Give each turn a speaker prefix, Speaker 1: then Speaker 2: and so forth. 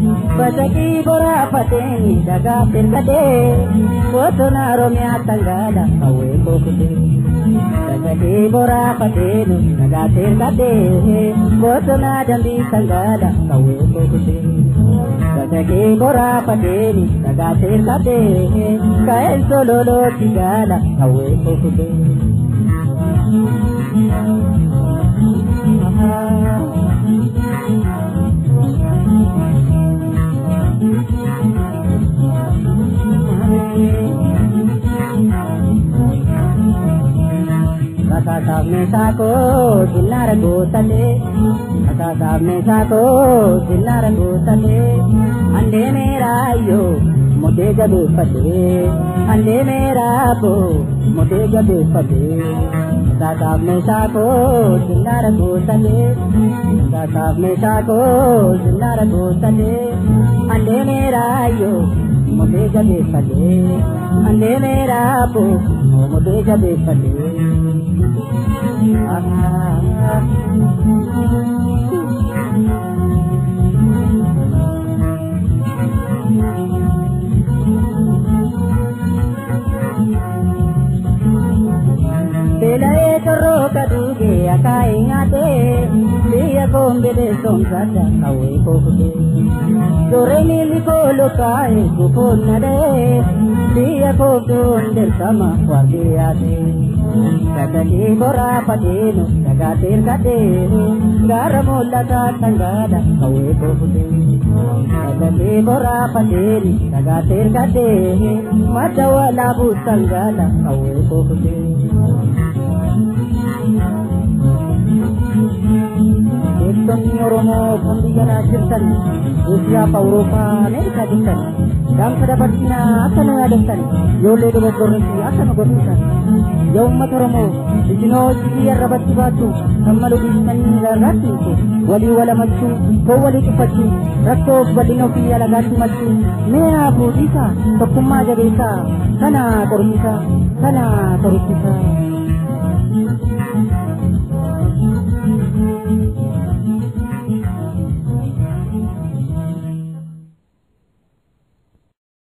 Speaker 1: Basaqii boraafateen dhagaa firgadee bosona Oromiyaa tangaala qawwee koo kutee. Basaqii boraafateen dhagaa firgadee bosona dambii tangaala qawwee koo kutee. Basaqii boraafateen dhagaa firgadee ka'een sololootti gaala qawwee koo kutee. Rasasaaf meeshaa koo sinnaara guuttatee, rasasaaf meeshaa koo sinnaara guuttatee, handee meeraayyoo mudee jabeeffatee, handee meeraaboo mudee jabeeffatee. Rasasaaf meeshaa koo sinnaara guuttatee, rasasaaf meeshaa koo sinnaara guuttatee, handee meeraayyoo mudee jabeeffatee, handee meeraaboo mudee jabeeffatee. Beela'ee torroo kaduugee akaayii nyaatee biyya koombilee soomsadha qawwee koo kutee. Doree miilli koo lukaa'ee gufuun na dha'ee biyya kooftuun dirqama waardiyyaatee. Sagalii boraafateenu dhagaa tirkateenu gaara mul'ataa tangaadha qawwee koo kutee. Sagalii boraafateeni dhagaa tirkateenu madda walaabuu tangaadha qawwee koo kutee. Beektonni Oromoo kan biyya alaa jirtan, Eeshiyaa fi Awurooppaa, Ameerikaa jirtan, dhaamsa dabarsinaa akka nu yaadattan, ijoollee dogoggorreessi akka nu gorsisan. Yaa uummata Oromoo, isinoo hojii arrabatti baattu, kan malu dhiistanii gargaatti himtu, walii walamachuu, foon walii tuffachuu, rakkoof bal'ina ofii alagaatti machuu, mee haa fuudhiisaa, tokkummaa jabeessaa, kana qorumsa, kana qorumsa.